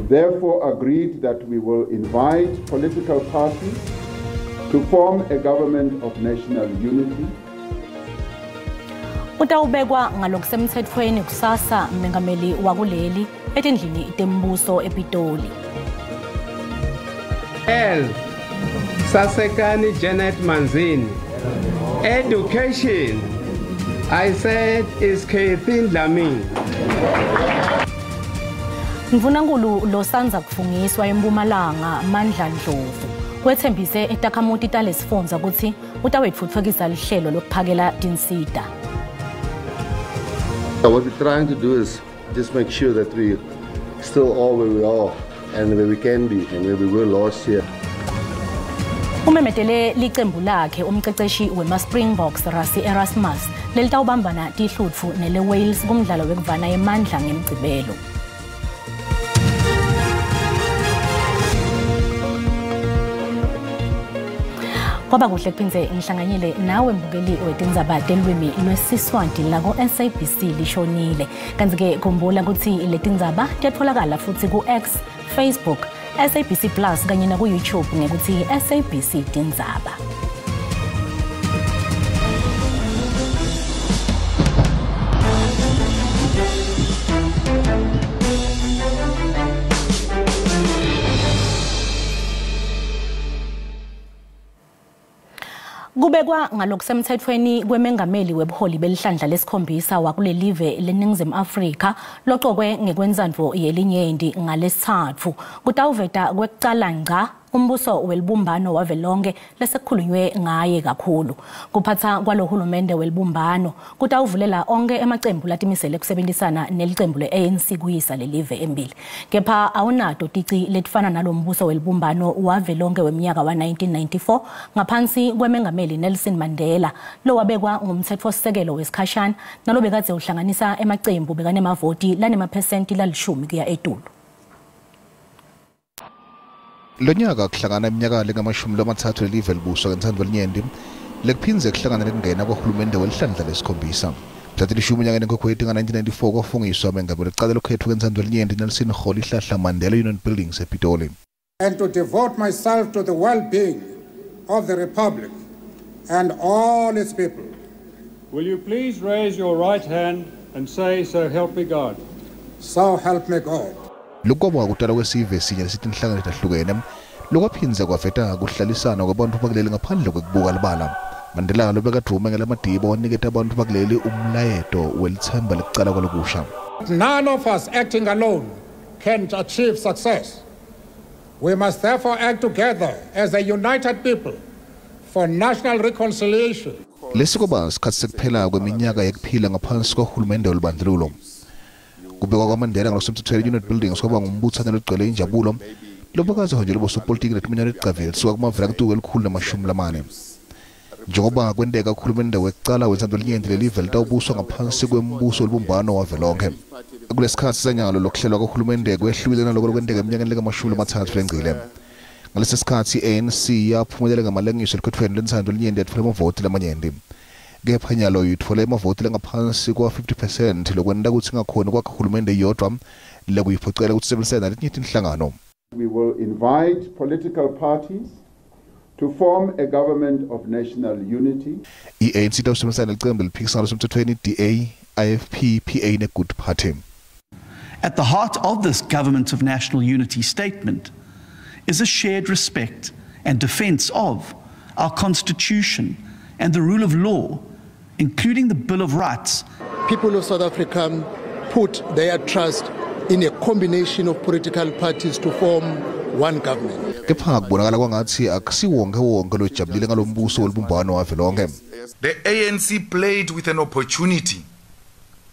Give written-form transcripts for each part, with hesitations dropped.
have therefore agreed that we will invite political parties to form a government of national unity. Utawubekwa ngalokusemthethweni kusasa mengameli wakuleli etindlini tembuso ePitoli. L. Sasekani Janet Manzini. Education, I said, is Kathy Dlamini. Ndvunankulu losanza kufungiswa eMpumalanga Mandla Ndlovu wetsembise etakhamuti talesifundza kutsi utawetfutfukisa lihlelo lokuphakela tinsita. What we're trying to do is just make sure that we still are where we are and where we can be and where we were last year. Umemetele licembu lakhe umceceshi wema-Springboks Rassie Erasmus lelitawubambana tihlutfu nele Wales kumdlalo wekuvana emandla ngemgcibelo. Kwaba kuhle kuphindze ngihlanganyele nawe mbukeli wetindzaba telwimi lwesiswati lako SABC lishonile. Kanti-ke khumbula kutsi letindzaba tiyatfolakala futsi ku-X, Facebook, SABC Plus kanye naku-YouTube ngekutsi SABC Tindzaba. Kubekwa ngalokusemthethweni kwemengameli webuholi belihlandla lesikhombisa wakulelive leNingizimu Afrika locokwe ngekwentsandvo yelinyenti ngalesithathu kutawuveta kwekucala ngca umbuso welibumbano wavelonke lesekukhulunywe ngaye kakhulu. Kuphatsa kwalohulumende welibumbano kutawuvulela onke emacembu latimisele kusebenzisana nelicembu le-ANC kuyisa lelive embili. Kepha awunato tici letifana nalombuso welibumbano wavelonke weminyaka wa-1994 ngaphansi kwemengameli Nelson Mandela lowabekwa ngumtsetfosisekelo wesikhashana nalobekadze uhlanganisa emacembu bekanemavoti lanemaphesenti lalishumi kuya etulu. Lonyaka kuhlangana iminyaka lengamashumi lamathathu lelive libuswa ngentsandvo linyenti lekuphindze kuhlangana nekungena kwahulumende welihlandla lesikhombisa. Mhla tilishumi enyakeni Inkhwekhweti nga-1994 kwafungiswa mengameli wekucala lokhetfwe ngentsandvo linyenti Nelson Rolihlahla Mandela Union Buildings ePitoli. And to devote myself to the well-being of the Republic and all its people. Will you please raise your right hand and say, so help me God? So help me God. Lokwaba kudala kwesive sinye lesitinhlangano letahlukene lokwaphindze kwaveta kuhlalisana kwebantfu bakuleli ngaphandle kwekubuka libala. Mandela lobekadvume ngelamadiba waniketa abantu bakuleli umlayeto welitsemba lekucala kwalokusha. None of us acting alone can achieve success. We must therefore act together as a united people for national reconciliation. Lesi kwaba sikhatsi sekuphela kweminyaka yekuphila ngaphansi kwahulumende welibandlululo. Kubekwa kwaMandela ngalokusemthethweni Union Buildings kwaba ngumbuthano logcwele injabulo lobakaze uhanjelwe bosopolitiki letiminyaka leticavile lisuka kumavela kutuka 140. Njengoba kwenteka uhulumende wekucala wentsandvo linyenti lelive litawubuswa ngaphansi kwembuso welibumbano wavelonkhe. Kulesikhatsi senyalo lokuhlelwa kwahulumende kwehlukile naloko lokwenteka eminyakeni lengamashumi lamathathu lengcile. Ngalesi sikhatsi i-ANC yaphumelela ngamalengiso elukhethweni lwentsandvo linyenti yatfola emavoti lamanyenti. Kepha nyalo itfole emavoti langaphansi kwa-50% lokwenta kutsi ingakhoni kwakha hulumende yodvwa lekuyiphocelela kutsi isebenzisane naletinye tinhlangano. We will invite political parties to form a government of national unity. I-ANC itawusebenzisana nelicembu leliphikisana lasemthethweni DA, IFP, PA ne-Good Party. At the heart of this government of national unity statement is a shared respect and defense of our constitution and the rule of law, including the Bill of Rights. People of South Africa put their trust in a combination of political parties to form one government. Kepha kubonakala kwangathi akusiwonke wonke lojabulile ngalombuso welibumbano wavelonke. The ANC played with an opportunity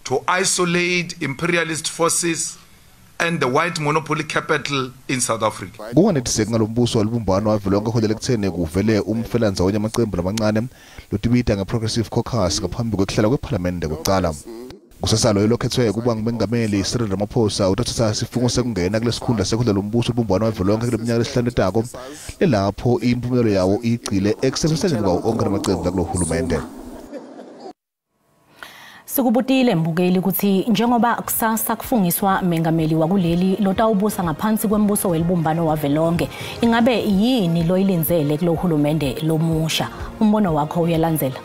to isolate imperialist forces and the white monopoly capital in South Africa. Kunganetiseki ngalombuso welibumbano wavelonke holela ekutheni kuvele umfelandzawonye amacembu lamancane lotibita nge-Progressive Caucus ngaphambi kwekuhlala kwephalamende kucala. Kusasa loyo lokhethwe kuba ngumengameli Cyril Ramaphosa utathatha sifungo sekungena kulesikhundla sekuholela umbuso welibumbano wavelonke kule minyaka lesihlanu etako lelapho impumelelo yawo igcile ekusebenzisaneni kwawo onke lamacembu akulo hulumende. Sikubutile mbukeli ukuthi njengoba kusasa kufungiswa mengameli wakuleli lotawubusa ngaphansi kwembuso welibumbano wavelonke, ingabe yini loyilindzele kulo hulumende lomusha? Umbono wakho uyalandzela.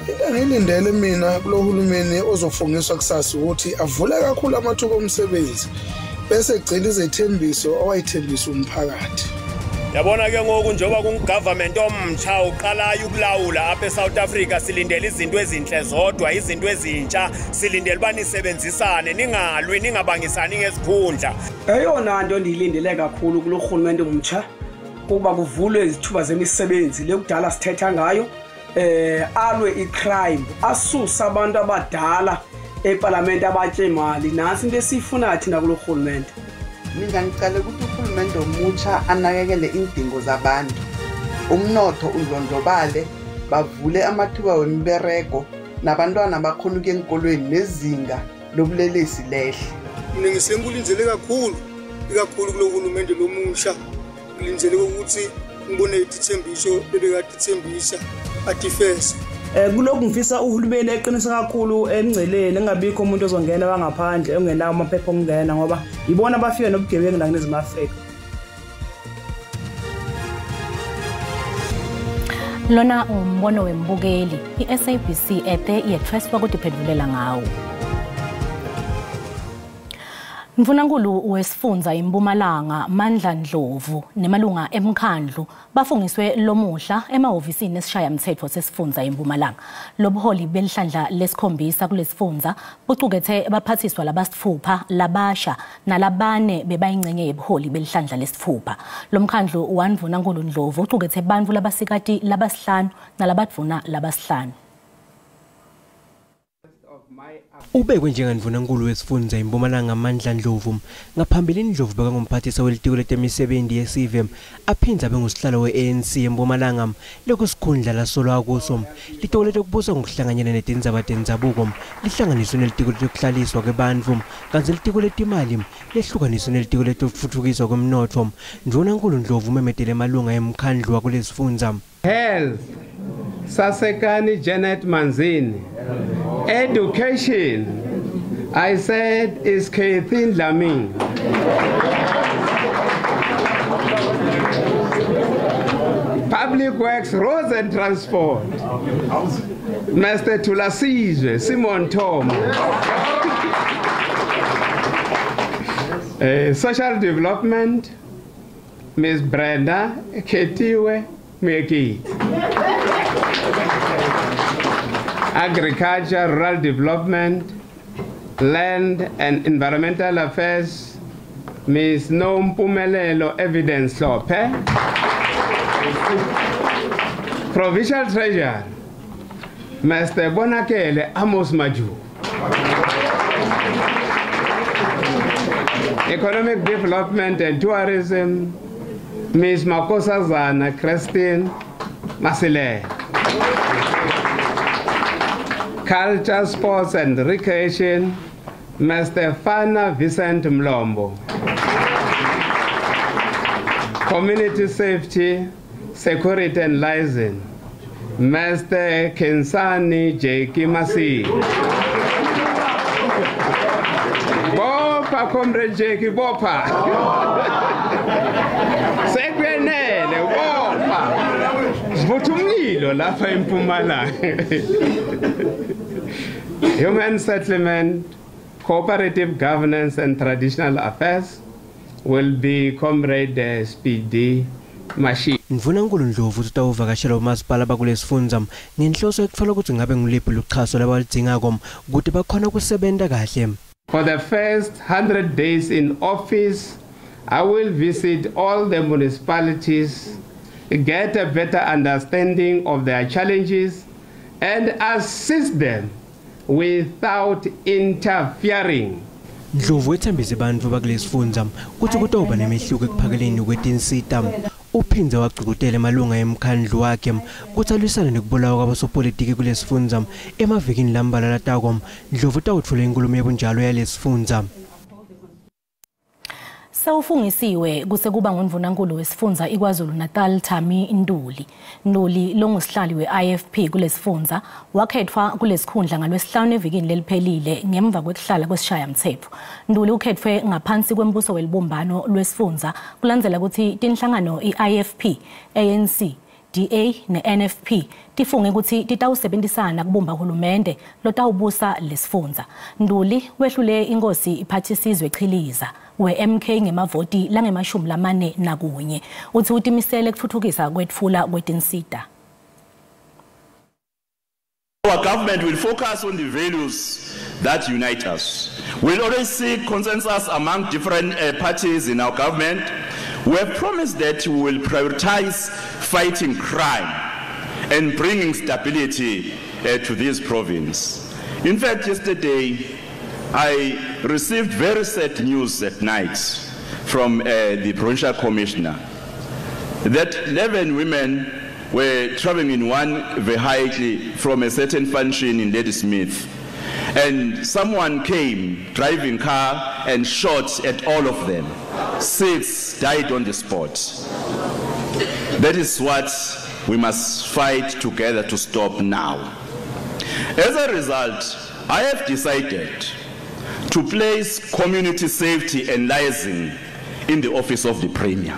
Into engiyilindele mina kulo hulumeni ozofungiswa kusasa ukuthi avule kakhulu amathuba omsebenzi bese egcina izethembiso owayithembisa umphakathi. Yabona ke ngoku njengoba kungugovernment omtsha uqalayo ukulawula apha eSouth Africa, silindele izinto ezinhle zodwa, izinto ezintsha, silindele uba nisebenzisane, ningalwi, ningabangisani ngezikhundla. Eyona nto ndiyilindele kakhulu kulo rhulumente omtsha kukuba kuvulwe izithuba zemisebenzi le kudala sithetha ngayo, alwe icrime, asuse abantu abadala epalamente abatye imali. Nantsi into esiyifunayo thina kulo rhulumente. Mina ngicale ukuthi uhulumende omutsha anakekele iindingo zabantu, umnotho undlondlobale, bavule amathuba wemiberego, nabantwana bakhona ukuya enkolweni, nezinga lobulelesi lehle. Mina ngisengikulindele kakhulu, ikakhulu kulo hulumende lomusha, ngilindele ukuthi ngibone ithembiso bebekade ithembisa atifese. Kulokhu ngifisa uhulumeni eqinise kakhulu emngceleni, engabikho umuntu ozongena wangaphandle ongenawo amaphepha okungena, ngoba yibona abafika nobugebengu la eNingizimu Afrika. Lona umbono wembukeli, i-SABC ete yethweswa kutiphendulela ngawo. Mfunankulu wesifundza iMpumalanga Mandla Ndlovu nemalunga emkhandlu bafungiswe lomuhla emahhovisini esishayamthetho sesifundza iMpumalanga. Lobuholi belihlandla lesikhombisa kulesifundza bucukethe baphathiswa labasitfupha labasha nalabane bebayingcenye yebuholi belihlandla lesitfupha. Lomkhandlu waNdvunankulu Ndlovu ucukethe bantfu labasikati labasihlanu nalabadvuna labasihlanu. Ubekwe njengaNdvunankulu wesifundza iMpumalanga Mandla Ndlovu. Ngaphambilini Ndlovu bekangumphathisa welitiko letemisebenti yesive, aphindze abe ngusihlalo we-ANC eMpumalanga, lekusikhundla lasolwa kuso. Litiko letekubusa ngokuhlanganyela netindzaba tendzabuko lihlanganiswe nelitiko letekuhlaliswa kwebantfu, kantsi litiko letimali lehlukaniswe nelitiko letekutfutfukiswa kwemnotfo. Ndvunankulu Ndlovu umemetele emalunga emkhandlu wakulesifundza. Health, Sasekani Janet Manzini. Education, I said, is Kathy Dlamini. Public Works, Roads and Transport, Mr. Thulasizwe Simon Tom. Social Development, Ms. Brenda Ketiwe Meki. Agriculture, Rural Development, Land and Environmental Affairs, Ms. Nompumelelo Evidence Hlophe. Provincial Treasurer, Mr. Bonakele Amos Maju. Economic Development and Tourism, Ms. Makosazana Christine Masile. Culture, Sports and Recreation, Mr. Fana Vincent Mlombo. Community Safety, Security and Liaison, Mr. Kensani J.K. Masi. Bopa, Comrade J.K. Bopa. Sekwenele, Bopa. Sivutha umlilo lapha eMpumalanga. Human Settlement, Cooperative Governance and Traditional Affairs will be Comrade Speedy Mashi. Ndvunankulu Ndlovu utawuvakashela umasipala bakulesifundza ngenhloso yekutfola kutsi ngabe nguliphi luchaso labaludzingako kute bakhona kusebenta kahle. For the first 100 days in office, I will visit all the municipalities, get a better understanding of their challenges, and assist them without interfering. Ndlovu wethembise bantfu bakulesifundza kutsi kutawuba nemehluko ekuphakeleni kwetinsita. Uphindze wagcugcutela emalunga emkhandlu wakhe kutsi alwisane nekubulawa kwabosopolitiki kulesifundza. Emavikini lambalwa latako, Ndlovu utawutfula inkhulumo yebunjalo yalesifundza. Sewufungisiwe kusekuba ngundvunankulu wesifundza iKwaZulu Natal Thami Ntuli. Ntuli longusihlali we-IFP kulesifundza wakhethwa kulesikhundla ngalwesihlanu evikini leliphelile ngemva kwekuhlala kwesishayamthetho. Ntuli ukhethwe ngaphansi kwembuso welibumbano lwesifundza kulandzela kutsi tinhlangano i-IFP, ANC, DA ne-NFP tifunge kutsi titawusebenzisana kubumba hulumende lotawubusa lesifundza. Ntuli wehlule inkosi Iphathisizwe Chiliza we-MK ngemavoti langema-41. Utsi utimisele kutfutfukisa kwetfula kwetinsita. Our government will focus on the values that unite us. We'll always seek consensus among different parties in our government. We have promised that we will prioritize fighting crime and bringing stability to this province. In fact, yesterday, I received very sad news at night from the provincial commissioner that 11 women were traveling in one vehicle from a certain function in Ladysmith, and someone came driving car and shot at all of them. 6 died on the spot. That is what we must fight together to stop now. As a result, I have decided to place community safety and liaison in the office of the Premier.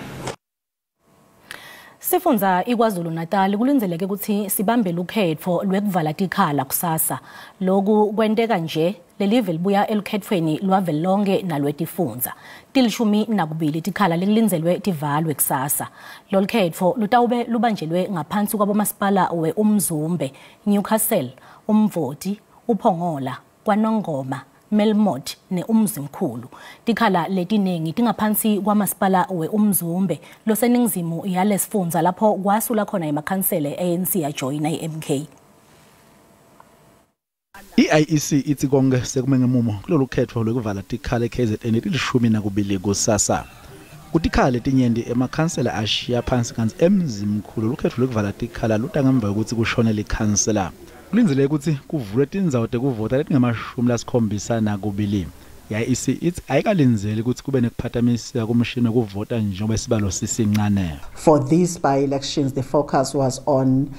Sifundza iKwaZulu Natal kulindzeleke kutsi sibambe lukhetfo lwekuvala tikhala kusasa. Loku kwenteka nje lelive libuya elukhetfweni lwavelonkhe nalwetifundza. 12 tikhala lekulindzelwe tivalwe kusasa. Lolukhetfo lutawube lubanjelwe ngaphansi kwabomasipala weUmzumbe, Newcastle, Umvoti, Uphongola, KwaNongoma, Melmoth neUmzimkhulu. Tikhala letinengi tingaphansi kwamasipala weUmzumbe loseningizimu yalesifundza lapho kwasula khona emakhansela ANC yajoyina iMK. I-IEC ithi konke sekume ngemumo kulolu khetfo lwekuvala tikhala eKZN 12 kusasa. Kutikhala letinyenti emakhansela ashiya phansi kantsi eMzimkhulu lukhetfo lwekuvala tikhala luta ngemva kwekutsi kushone likhansela. Kulindzeleke kutsi kuvulwe tindzawo tekuvota letingama-72. I-IEC ithi ayikalindzeli kutsi kube nekuphathamiseka kumshini wekuvota njengoba isibalo sisincane. For these by-elections, the focus was on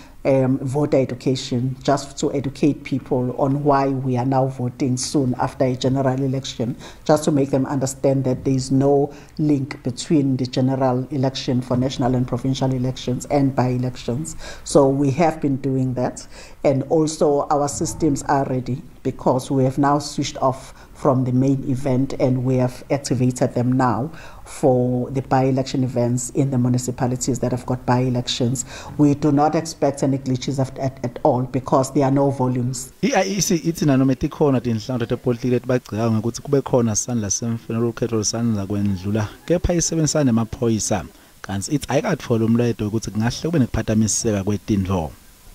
voter education, just to educate people on why we are now voting soon after a general election, just to make them understand that there is no link between the general election for national and provincial elections and by-elections. So we have been doing that, and also our systems are ready because we have now switched off from the main event and we have activated them now for the by-election events in the municipalities that have got by-elections. We do not expect any glitches at all because there are no volumes. I-IEC ithi nanoma tikhona tinhlangano tepolitiki letibagcika ngekutsi kube khona sandla semfene lolukhetfo lusandza kwendlula, kepha isebenzisana nemaphoyisa kantsi ithi ayikatfoli umlayeto wekutsi kungahle kube nekuphathamiseka kwetintfo.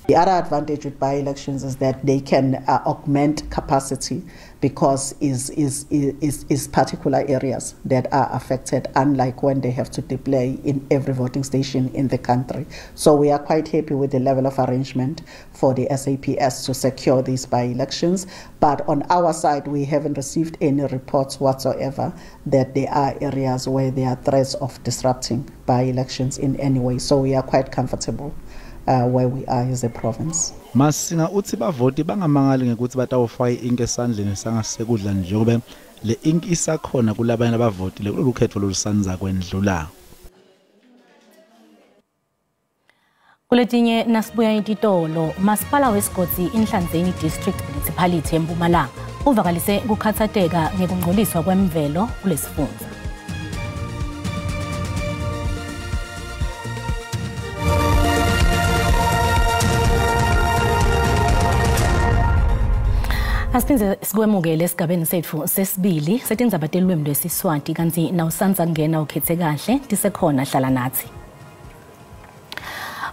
The other advantage with by-elections is that they can augment capacity because is particular areas that are affected, unlike when they have to deploy in every voting station in the country. So we are quite happy with the level of arrangement for the SAPS to secure these by-elections. But on our side, we haven't received any reports whatsoever that there are areas where there are threats of disrupting by-elections in any way. So we are quite comfortable where we are as a province. Masinga utsi bavoti bangamangali ngekutsi batawufaka i-ink esandleni sangasekudla njengoba le ink isakhona kulabanye abavotile kulolu khetfo lolusandza kwendlula. Kuletinye nasibuya ititolo, masipala wesigodzi Inhlanzeni District Municipality eMpumalanga uvakalise kukhatsateka ngekungcoliswa kwemvelo kulesifundza. Asiphindze sikwemukele esigabeni setfu sesibili setindzaba telulwimi lwesiSwati kantsi nawusandza kungena ukhethe kahle tisekhona hlala natsi.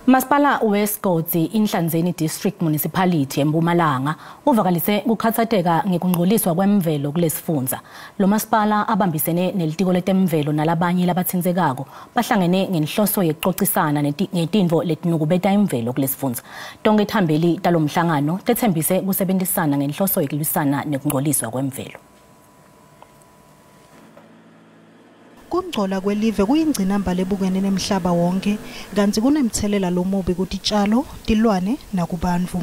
Masipala wesigodzi Inhlanzeni District Municipality eMpumalanga uvakalise kukhatsateka ngekungcoliswa kwemvelo kulesifundza. Lo masipala abambisene nelitiko letemvelo nalabanye labatsintsekako bahlangene ngenhloso yekucocisana ngetintfo letinukubeta imvelo kulesifundza. Tonke tihambeli talomhlangano tetsembise kusebenzisana ngenhloso yekulwisana nekungcoliswa kwemvelo. Kungcola kwelive kuyingcinamba lebukene nemhlaba wonke kantsi kunemtselela lomubi kutitshalo, tilwane nakubantfu.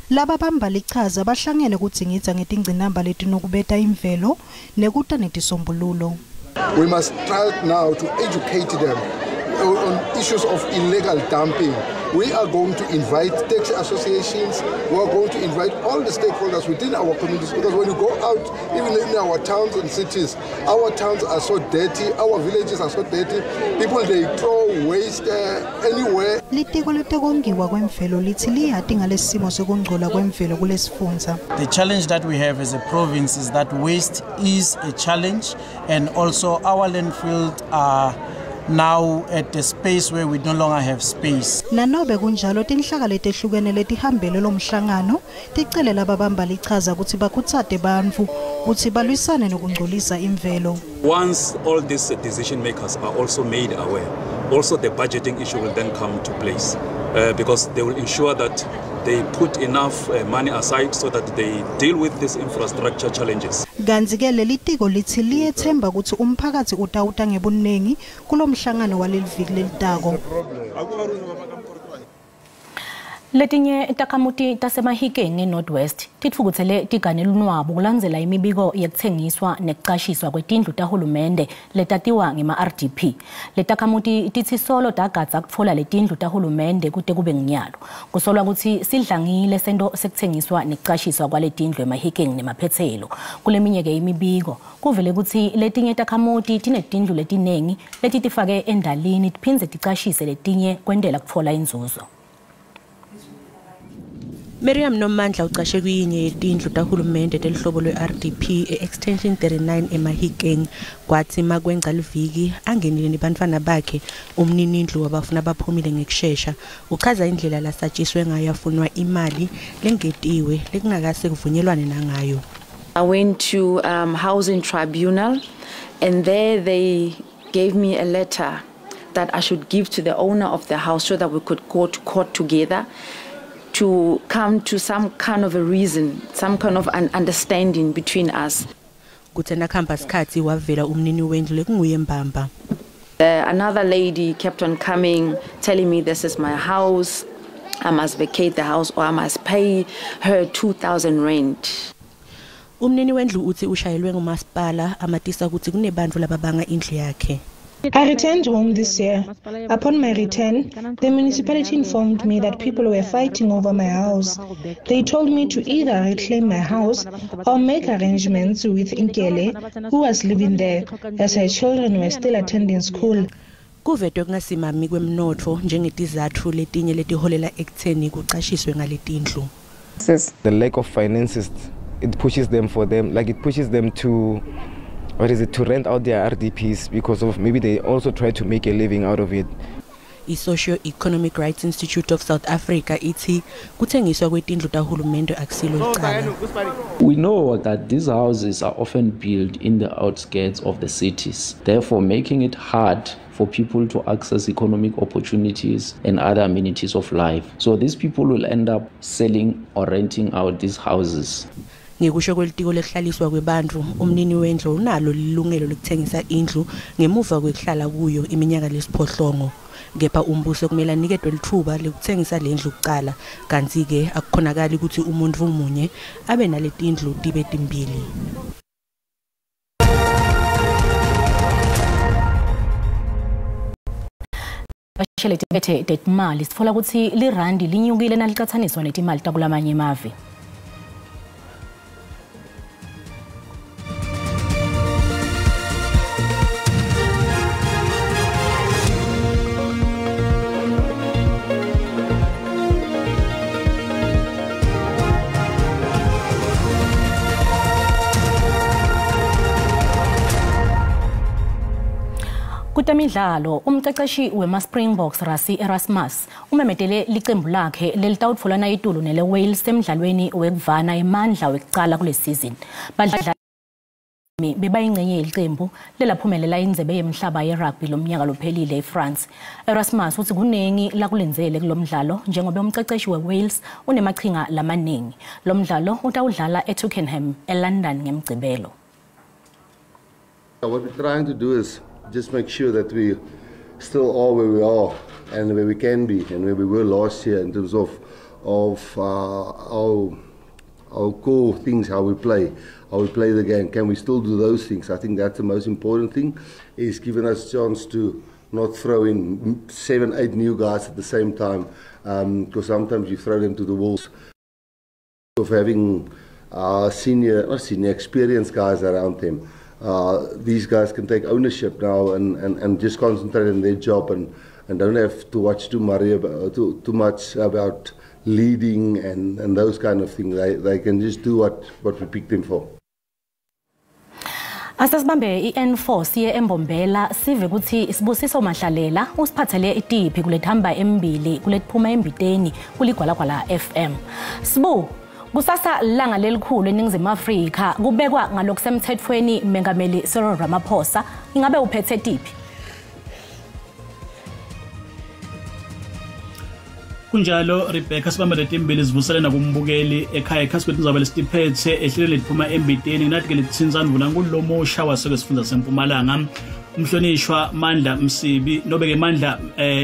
Laba bamba lichaza bahlangene kudzingidza ngetingcinamba letinokubeta imvelo nekuta netisombululo. We must start now to educate them on issues of illegal dumping. We are going to invite taxi associations, we are going to invite all the stakeholders within our communities, because when you go out, even in our towns and cities, our towns are so dirty, our villages are so dirty, people, they throw waste anywhere. Litiko letekongiwa kwemvelo litsi liyati ngalesimo sekungcola kwemvelo kulesifundza. The challenge that we have as a province is that waste is a challenge, and also our landfills are now at the space where we no longer have space. Nanobe kunjalo tinhlaka letehlukene letihambele lomhlangano ticele lababamba lichaza kutsi bakhutsate bantfu kutsi balwisane nokungcolisa imvelo. Once all these decision makers are also made aware, also the budgeting issue will then come to place because they will ensure that they put enough money aside so that they deal with these infrastructure challenges. Kantsi ke lelitiko litsi liyetsemba kutsi umphakatsi utawuta ngebunengi kulomhlangano waleliviki lelitako. Letinye takhamuti taseMahikeng eNorth West titfukutsele tigane lunwabu kulandzela imibiko yekutsengiswa nekucashiswa kwetindlu tahulumende letatiwa ngema-RDP. Letakhamuti titsi solo tagadza kutfola letindlu tahulumende kute kube nginyalo. Kusolwa kutsi sidlangile sento sekutsengiswa nekucashiswa kwaletindlu eMahikeng nemaphetselo. Kuleminye-ke imibiko kuvele kutsi letinye takhamuti tinetindlu letinengi letitifake endalini tiphindze ticashise letinye kwentela kutfola inzuzo. Miriam Nomandla ucashe kuyinye yetindlu tahulumende telihlobo lwe-RDP e-Extension 39 eMahikeng kwatsi makwengca liviki angenile nebantfwana bakhe umninindlu wabafuna baphumile ngekushesha. Uchaza indlela lasatshiswe ngayo afunwa imali lengetiwe lekungakase kuvunyelwane nangayo. I went to housing tribunal and there they gave me a letter that I should give to the owner of the house so that we could go to court together to come to some kind of a reason, some kind of an understanding between us. Kuthe nakuhamba sikhatsi wavela umnini wendlu lekunguye mbamba. Another lady kept on coming, telling me this is my house, I must vacate the house or I must pay her 2,000 rent. Umnini wendlu uthi ushayelwe ngumasipala amatisa kutsi kunebantfu lababanga indlu yakhe. I returned home this year. Upon my return, the municipality informed me that people were fighting over my house. They told me to either reclaim my house or make arrangements with Inkele, who was living there, as her children were still attending school. Kuvetwe kungasimami kwemnotfo njengetizatfu letinye letiholela ekutseni kucashiswe ngaletindlu. The lack of finances, it pushes them for them, like it pushes them to, what is it, to rent out their RDPs because of maybe they also try to make a living out of it. I-Socio-Economic Rights Institute of South Africa ithi kuthengiswa kwetindlu tahulumende akusilo licala. We know that these houses are often built in the outskirts of the cities, therefore making it hard for people to access economic opportunities and other amenities of life. So these people will end up selling or renting out these houses. Ngekusho kwelitiko lekuhlaliswa kwebantfu, umnini wendlu unalo lilungelo lokuthengisa indlu ngemuva kwekuhlala kuyo iminyaka lesiphohlongo. Kepha umbuso kumele aniketwe litfuba lekuthengisa lendlu kucala, kantsi-ke akukhonakali kutsi umuntfu munye abe naletindlu tibe timbili. Letiphethe tetimali sitfola kutsi lirandi linyukile nalicatsaniswa netimali takulamanye emave. Kutemidlalo, umqeqeshi wema-Springboks Rassie Erasmus umemetele licembu lakhe lelitawutfolana itulu nele-Wales emdlalweni wekuvana emandla wekucala kule season. Badlali bebayingcenye yelicembu lelaphumelela indzebe yemhlaba ye-rugby lomnyaka lophelile eFrance. Erasmus uthi kunengi lakulindzele kulomdlalo njengoba umqeqeshi we-Wales unemachinga lamaningi. Lo mdlalo utawudlala eTwickenham eLondon ngemgcibelo. What we're trying to do is just make sure that we still are where we are and where we can be and where we were last year in terms of our core things, how we play the game. Can we still do those things? I think that's the most important thing, is giving us a chance to not throw in 7, 8 new guys at the same time, because sometimes you throw them to the wolves. Of having senior experienced guys around them. These guys can take ownership now and just concentrate on their job and don't have to watch too much about leading and those kind of things. They can just do what we picked them for. Asasibambe i-N4 siye eMbombela sive ukuthi Sibusiso Mahlalela usiphathele itiphi kulethamba embili kuletiphuma embiteni kuligwalagwala FM. Sibu, kusasa langa lelikhulu eNingizimu Afrika kubekwa ngalokusemthethweni Mengameli Cyril Ramaphosa, ingabe uphethe tiphi? Kunjalo Rebecca, sibamba letimbili sivusele nakumbukeli ekhaya ekhasi kwethu ndzaba lesitiphethe ehlelweni letiphuma embiteni nathi ke letitsintsana ndvunankulu lomusha waseke sifundza seMpumalanga umhlonishwa Mandla Msibi nobe ke Mandla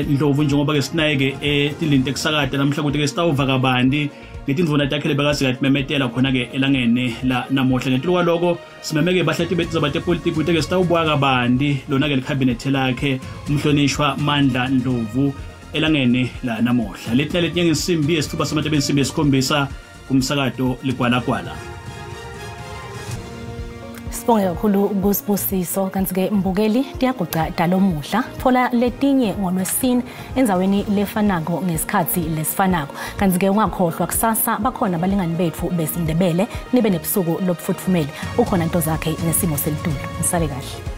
Ndlovu, njengoba ke sinaye ke tilinte kusakade namhla ukuthi ke sitawuva kabanti ngetindvuna takhe lebekase katimemetela khona ke elangeni la namuhla. Ngetulu kwaloko simemeke bahlati bethu zabatepolitiki ukuthi ke sitawubuka kabanti lona ke likhabinethe lakhe umhlonishwa Mandla Ndlovu elangeni la namuhla. Letina letinye ngesimbi yesitfupha samatebe insimbi yesikhombisa kumsakato Ligwalagwala. Sibonge kakhulu kuSibusiso. Kanti-ke mbukeli tiyaguca dalomuhla thola letinye ngolwesine endzaweni lefanako ngesikhatsi lesifanako. Kanti-ke ungakhohlwa kusasa bakhona abalingani betfu besiNdebele, nibe nebusuku lobufutfumele. Ukhona nto zakhe nesimo selitulu. Nisale kahle.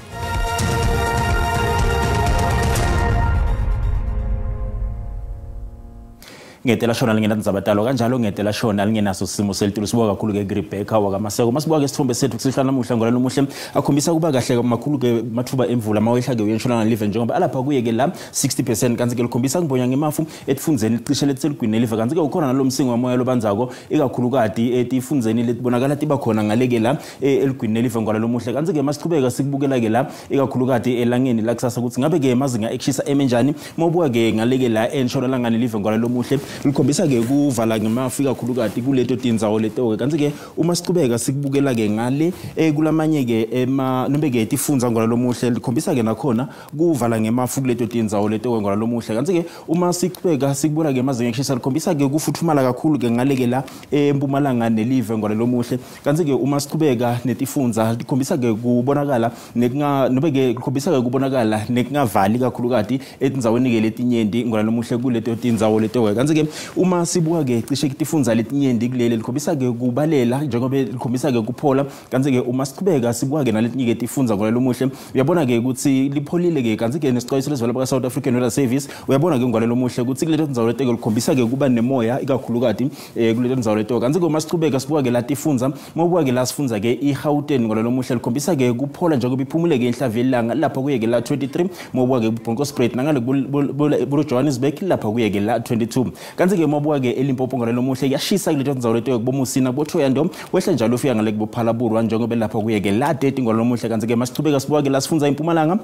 Ngetela shona lingenatindzaba talo kanjalo ngetela shona lingenaso simo selitulu. Sibuka kakhulu ke Rebecca wakaMaseko. Masibuka ke sithombe sethu kusihlala namuhla ngola lomuhle akhombisa kuba kahle makhulu ke mathuba emvula mawehla ke uyentshonalanga live njengoba alapha kuye ke la 60%. Kanti ke likhombisa kubonya ngemafu etifundzeni licishe letseligwini live. Kanti ke ukhona nalomsingo wamoya lobandzako ikakhulukati etifundzeni letibonakala tiba khona ngaleke la eligwini live ngola lomuhle. Kanti ke masichubeka sikubukela ke la ikakhulukati elangeni la kusasa ukuthi ngabe ke emazinga ekushisa emenjani. Mawubuka ke ngaleke la entshonalanga live ngola lomuhle likhombisa ke kuvala ngemafu ikakhulukati kuleto tindzawo leto ke. Kanti ke uma sichubeka sikubukela ke ngale kulamanye ke ema noma ke tifundza ngola lomuhle likhombisa ke nakhona kuvala ngemafu kuleto tindzawo leto ngola lomuhle. Kanti ke uma sichubeka sikubona ke emazinga ekushisa likhombisa ke kufuthumala kakhulu ke ngale ke la eMpumalanga nelive ngola lomuhle. Kanti ke uma sichubeka netifundza likhombisa ke kubonakala nekunga noma ke likhombisa ke kubonakala nekungavali kakhulukati etindzaweni ke letinyenti ngola lomuhle kuleto tindzawo leto. Kanti ke uma sibuka ke cishe tifundza letinyenti kulele likhombisa ke kubalela njengoba likhombisa ke kuphola. Kanti ke uma sichubeka sibuka ke naletinye ke tifundza ngola lomuhle uyabona ke ukuthi lipholile ke. Kanti ke nesixwayiso lesivela ka South African Weather Service uyabona ke ngola lomuhle ukuthi kuleto tindzawo leteke likhombisa ke kuba nemoya ikakhulukati kuleto tindzawo leto. Kanti ke uma sichubeka sibuka ke la tifundza mawubuka ke la sifundza ke iGauteng ngola lomuhle likhombisa ke kuphola njengoba iphumule ke inhlavu yelanga lapha kuye ke la 23. Mawubuka ke Bronkhorstspruit nangale ku Johannesburg lapha kuye ke la 22. Kanti ke mawubuka ke eLimpopo ngola lomuhle yashisa kuleto tindzawo leto kubomusina kuboThoyando wehla njalo ufika ngale kubophalabulwa njengoba lapha kuye ke la 30 ngola lomuhle. Kanti ke masichubeka sibuka ke la sifundza iMpumalanga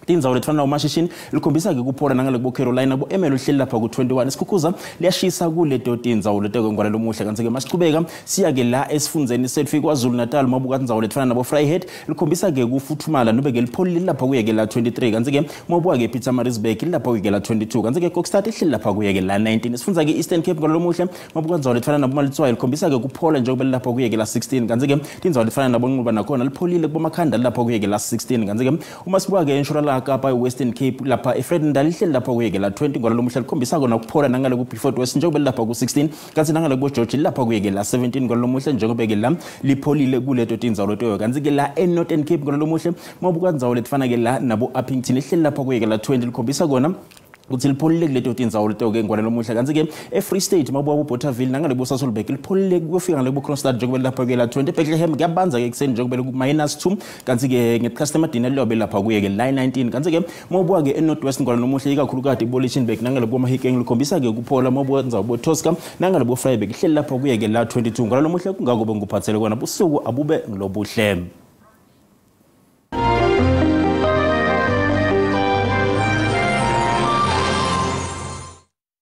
tindzawo letifana naboMashishini likhombisa ke kuphola nangale kubo Carolina bo Emelo lihleli lapha ku 21. Isikhukhuza liyashisa kuleto tindzawo leto ngola lomuhle. Kanti ke masichubeka siya ke la esifundzeni sethu KwaZulu Natal mawubuka tindzawo letifana nabo Vryheid likhombisa ke kufuthumala nobe ke lipholile lapha kuye ke la 23. Kanti ke mawubuka ke Pietermaritzburg lapha kuye ke la 22. Kanti ke Kokstad ihleli lapha kuye ke la 19. Isifundza ke Eastern Cape ngola lomuhle mawubuka tindzawo letifana nabo Malitswayi likhombisa ke kuphola njengoba lapha kuye ke la 16. Kanti ke tindzawo letifana nabo Nquba nakhona lipholile kubomakhanda lapha kuye ke la 16. Kanti ke uma sibuka ke entshonalanga Kapa Western Cape lapha eFredendal lihleli lapha kuye ke la 20 ngola lomuhle likhombisa kona ukuphola nangale ku Beaufort West njengoba lapha ku 16. Kanti nangale ku George lapha kuye ke la 17 ngola lomuhle njengoba ke la lipholile kuleto tindzawo leto. Kanti ke la eNorthern Cape ngola lomuhle mawubuka tindzawo letifana ke la nabo Upington lihleli lapha kuye ke la 20 likhombisa kona ukuthi lipholile kuleto tindzawo leto ke ngola lomuhle. Kanti ke eFree State mawubuka kuBothaville nangale kuSasolburg lipholile kuyofika ngale kuKroonstad njengoba lapha ke la 20. Bethlehem kuyabanza ke ekuseni njengoba ku -2. Kanti ke ngesikhathi emadina liyobe lapha kuye ke la 19. Kanti ke mawubuka ke eNorth West ngola lomuhle ikakhulukati kuboLichtenburg nangale kuboMahikeng likhombisa ke kuphola. Mawubuka tindzawo boTosca nangale boVryburg lihleli lapha kuye ke la 22 ngola lomuhle. Kungako bengikuphathele kona busuku abube ngilobuhle.